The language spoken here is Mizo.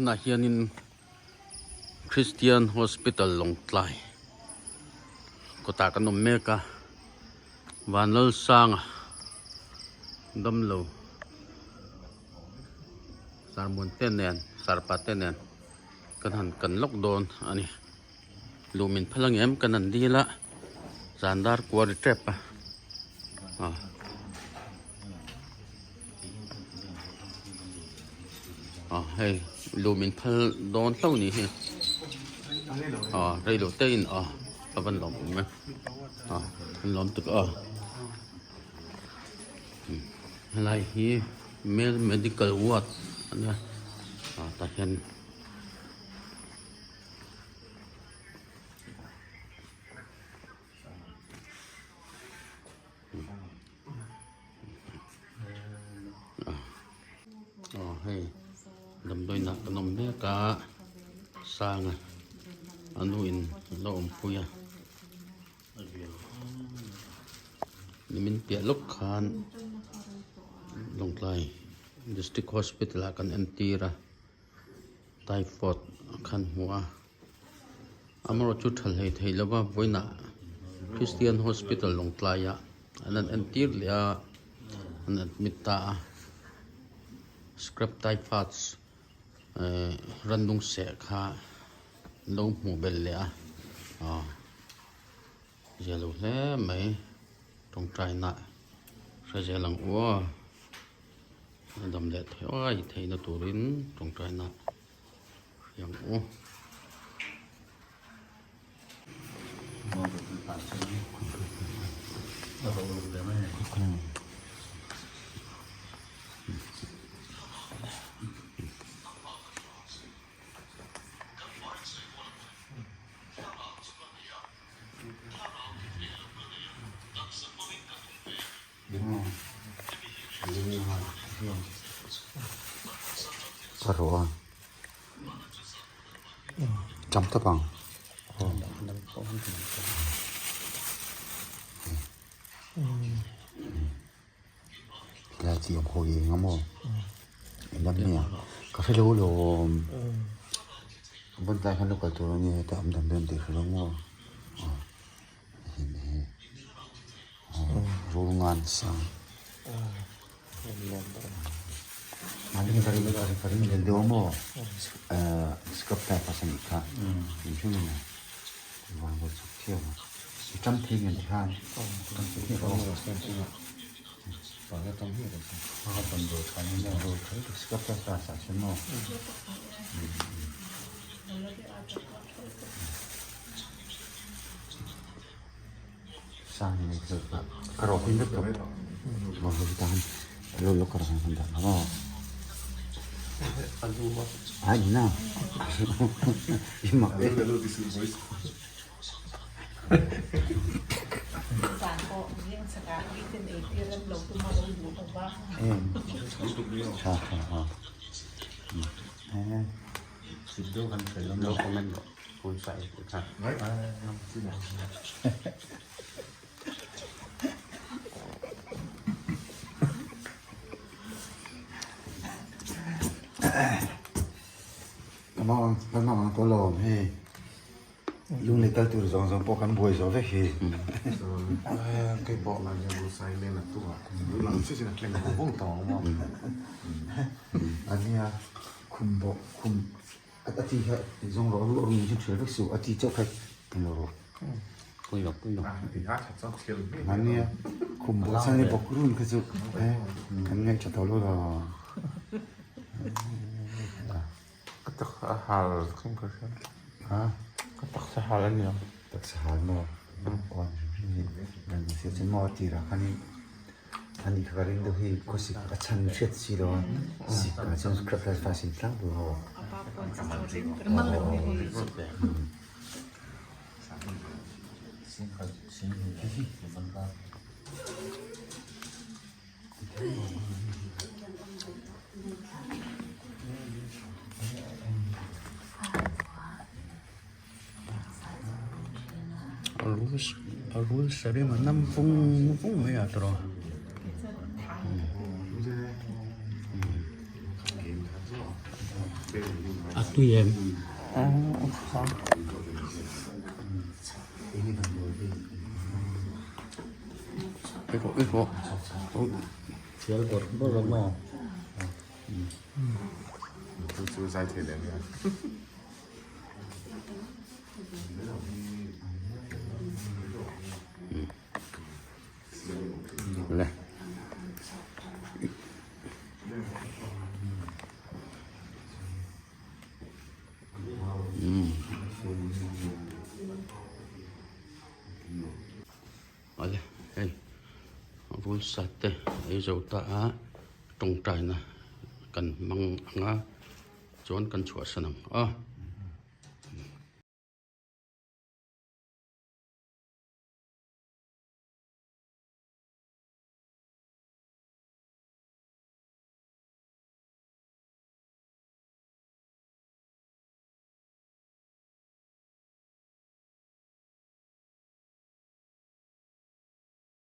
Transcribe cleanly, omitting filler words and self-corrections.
Tunah hianin Christian Hospital Lawngtlai kawtah kan awm mek a, Vanlalsanga damlo sarmuan te nen sarpa te nen kan han kan lawk dawn a ni. Luh min phal angem kan han dil a, zan dar kua ri tep a. Ah hei luh min phal dawn hlauh ni hi ah rei lo te in ah a van lawm awm e ah an lawm tuk a helai hi male medical ward a nia ah tah hian. Aw hei damdawi nah kan awm mek a sanga a nu in a lo awmpui a nimin piah lawk khan Lawngtlai district hospital ah kan entir a. Typhoid a khan hmu a, amaherawhchu tha hlei thei lova vawiinah Christian Hospital Lawngtlaiah an han entir leh a, an admit ta a, scrub typhus eh rannung seh kha an lo hmuh belh leh a, aw zia lo hle mai tawngtaina hre zel ang u aw. A dam leh theih a theihna turin tawngtaina hria ang u. Ka rawh a tam tawp ang helai chi awm ho hi eng emaw eng nia ka hre lo alawm vawn tlai khan lo kal tur ania heta awm dan dawn tih ka hre lo maw. Rulngan sang Ka rawh pin vek tawh maw hei tan lo lo ka rawh han dah maw a in na i mak e tha tha ha lo comment rawh. Kan hmang ang tawh lo hei lung leh kal tur zawng zawng pawh kan buai zawh vek hi. Ania khum bawk khum. A ti kha zawng rawh a rum chu thial vek suh a ti chauh kha ti lo rawh. Pui lo pui lo. Mahnia khum bawk chhan i bawk run kha chu kan ngaih tha tawh lo lo. Ka taksa a hal khan ka hria. Ha? Ka taksa hal a nia. Taksa hal maw? Aw ni hrim hrim maw a tirah khanin Ani kha ka ring deuh hi khawsik a chhan hriat si lo a, sik ah chuan scrub rice va sin tlang tur ho. A rul sarim a nam vung vung mai a tawrh a. A tui em? Thial bawrh bawrh a maw? Chu chu zai thei leh nia. Le. Awle hei rul sat te ei zo ta a tawngtaina kan hmang ang a chuan kan chhuahsan ang a.